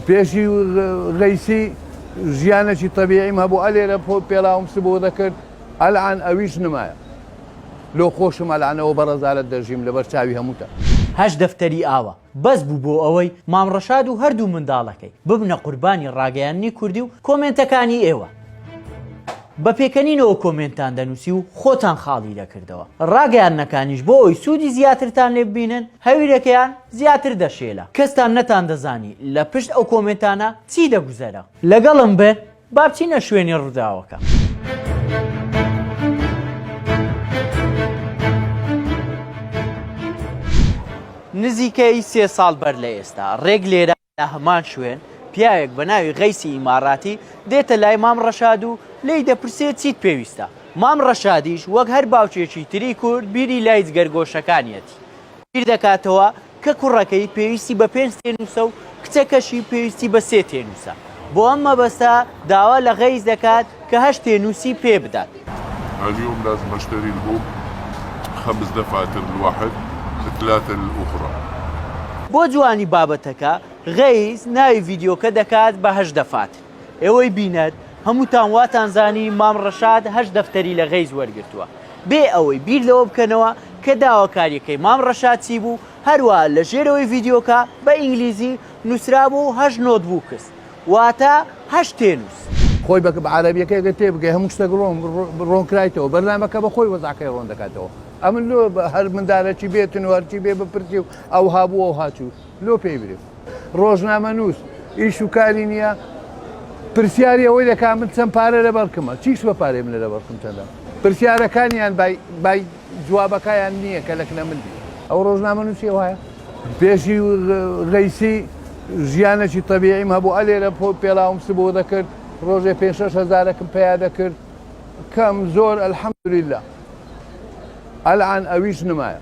پێشی غەیسی ژیانێکی تەبیعیم هەبوو ئەلێرە پێڵاوم سبۆ دەکرد ئەلعان ئەویش نمایە لۆ خۆشم ئەلعانەوە بە ڕەزالەت دەژیم لەبەر چاوی هەمووتان. هەشت دەفتەری ئاوا بەس بوو بۆ ئەوەی مام ڕەشاد و هەردوو منداڵەکەی ببنە قوربانی ڕاگەیاندنی کوردی و کۆمێنتەکانی ئێوە. بە پێکەنینەوە کۆمێنتان دەنووسی و خۆتان خاڵی دەکردەوە. ڕاگەیاندنەکانیش بۆ ئەوەی سوودی زیاترتان لێ ببینن هەویرەکەیان زیاتر دەشێلا. کەستان نەتاندەزانی لە پشت ئەو کۆمێنتانە چی دەگوزەرا. لەگەڵم بن با بچینە شوێنی ڕووداوەکە. نزیکەی سێ ساڵ بەر لە ئێستا ڕێک لێرە لە هەمان شوێن پیاوێک بە ناوی غەیسی ئیماڕاتی دێتە لای مام ڕەشاد و لێی دەپرسێت چیت پێویستە؟ مام ڕەشادیش وەک هەر باوکێکی تری کورد بیری لای جگەرگۆشەکانیەتی. بیر دەکاتەوە کە کوڕەکەی پێویستی بە پێنج تێنووسە و کچەکەشی پێویستی بە سێ تێنووسە. بۆ ئەم مەبەستە داوا لە غەیس دەکات کە هەشت تێنووسی پێ بدات. اليوم لازم اشتري لهم خمس دفاتر لواحد ثلاثة للأخرى. بۆ جوانی بابەتەکە غەیس ناوی ڤیدیۆکە دەکات بە هەشت دەفاتر. ئێوەی بینەر هەمووتان واتان زانی مام ڕەشاد هەشت دەفتەری لە غەیس وەرگرتووە بێ ئەوەی بیر لەوە بکەنەوە کە داواکاریەکەی مام ڕەشاد چی بوو، هەروەها لە ژێرەوەی ڤیدیۆکە بە ئینگلیزی نوسرابوو هەشت notebooks واتە هەشت تێنووس. خۆی بە عەرەبیەکەی گەر تێبگەی هەموو شتێک ڕۆن ڕۆن کرایتەوە بەرنامەکە بە خۆی وەزعەکەی ڕۆن دەکاتەوە ئەمن لۆ هەر مندالەکی بێتن و هەرچی بێ بپرسی و ئەوها بوو ئەوها چوو لۆ پێی برێ. ڕۆژنامەنووس ئیش و کاری نییە پرسیاری ئەوەی دەکا من چەند پارە لەبەرکمە چیش بە پارەی منە لەبەرکم چەندە پرسیارەکانیان بای بای جوابەکەیان نییە کە لەکنە من بی ئەو ڕۆژنامەنووسی وایە پێشی غەیسی ژیانێکی تەبیعیم هەبوو ئەلێرە پێڵاوم سبۆ دەکرد ڕۆژێ پێ شەش هەزارەکم پیا دەکرد کەم زۆر الحەمدللە ئەلعان ئەویش نمایە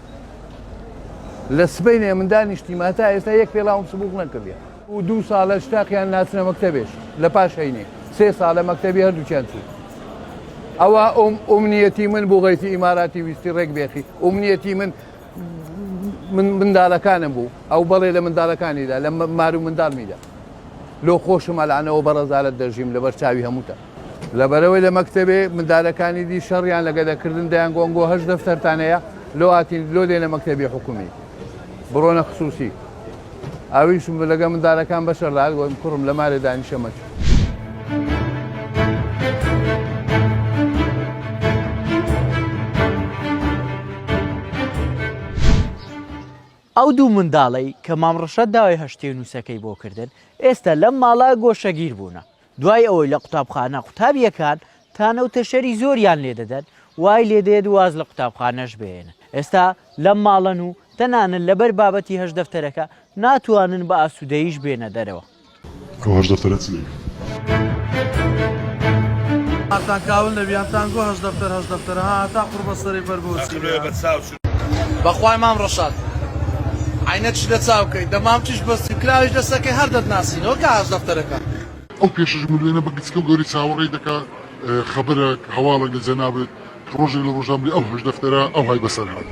لە سبەینێ من دانیشتیم هەتا ئێستا یەک پێڵاوم سبوغ نەکردیە. و دوو ساڵە شتاقیان ناچنە مەکتەبێش لە پاش هەینێ سێ ساڵە مەکتەبی هەردووکیان چوون ئەوە ئوم ئومنیەتی من بوو غەیسی ئیماراتی ویستی ڕێک بێخی ئومنیەتی من من منداڵەکانم بوو ئەو بەڵێ لە منداڵەکانیدا لە مار و منداڵمیدا لۆ خۆشم ئەلانەوە بە ڕەزالەت دەژیم لەبەر چاوی هەمووتان. لەبەرئەوەی لە مەکتەبێ مندالەکانی دی شەڕیان لەگە دەکردن دەیان گۆ ئەنگۆ هەشت دەفتەرتان هەیە لۆ هاتین لۆ دێنە مەکتەبی حکومی بڕۆنە خسوسی ئەویش لەگە مندالەکان بەشەر لات گۆم کوڕم لە مارێ دانیشە مەچ. ئەو دوو منداڵەی کە مام ڕەشاد داوای هەشت تێنووسەکەی بۆ کردن ئێستا لەم ماڵە گۆشەگیر بوونە. دوای ئەوەی لە قوتابخانە قوتابییەکان تانە و تەشەری زۆریان لێ دەدەن، وای لێ دێت واز لە قوتابخانەش بهێنن. ئێستا لەم ماڵەن و تەنانەت لەبەر بابەتی هەشت دەفتەرەکە ناتوانن بە ئاسوودەییش بێنە دەرەوە. ئەو هەشت دەفتەرە چ لێکرد؟ مارتان کاول نەبی ئەمتان گۆ هەشت دەفتەر هەشت دەفتەر ها هەتا قوڕ بەسەری بەر بۆ چی بێ. بەخوای مام ڕەشاد عەینەکیش لە چاو کەی دەمامکیش بەستی و کراویش دەسەکەی هەر دەتناسینەوە کا هەشت دەفتەرەکە. ئەو پێشەش ملیۆنە بە گچکە و گەورەی چاوەڕێی دەکا خەبەرەک هەواڵێک لە جەنابت ڕۆژێک لە ڕۆژان بڵێ ئەو هەشت دەفتەرە ئەوهای بەسەر هات.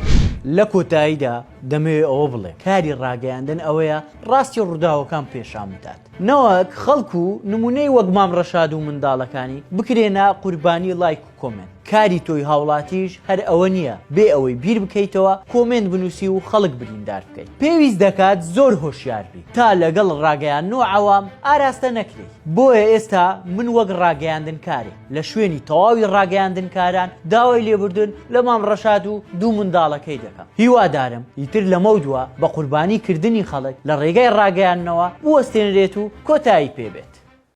لە کۆتاییدا دەمەوێ ئەوە بڵێم کاری ڕاگەیاندن ئەوەیە ڕاستی ڕووداوەکان پێشان بدات نەوەک خەڵک و نمونەی وەک مام ڕەشاد و منداڵەکانی بکرێنە قوربانی ڵایک و کۆمێنت. کاری تۆی هاوڵاتیش هەر ئەوە نییە بێ ئەوەی بیر بکەیتەوە کۆمێنت بنووسی و خەڵک بریندار بکەیت. پێویست دەکات زۆر هۆشیار بی تا لەگەڵ ڕاگەیاندن و عەوام ئاراستە نەکرێی. بۆیە ئێستا من وەک ڕاگەیاندنکارێک لە شوێنی تەواوی ڕاگەیاندنکاران داوای لێبوردن لە مام ڕەشاد و دوو منداڵەکەی دەکەم. هیوادارم ئیتر لەمەودوا بە قوربانی کردنی خەڵک لە ڕێگای ڕاگەیاندنەوە بوەستێنرێت و کۆتایی پێ بێت.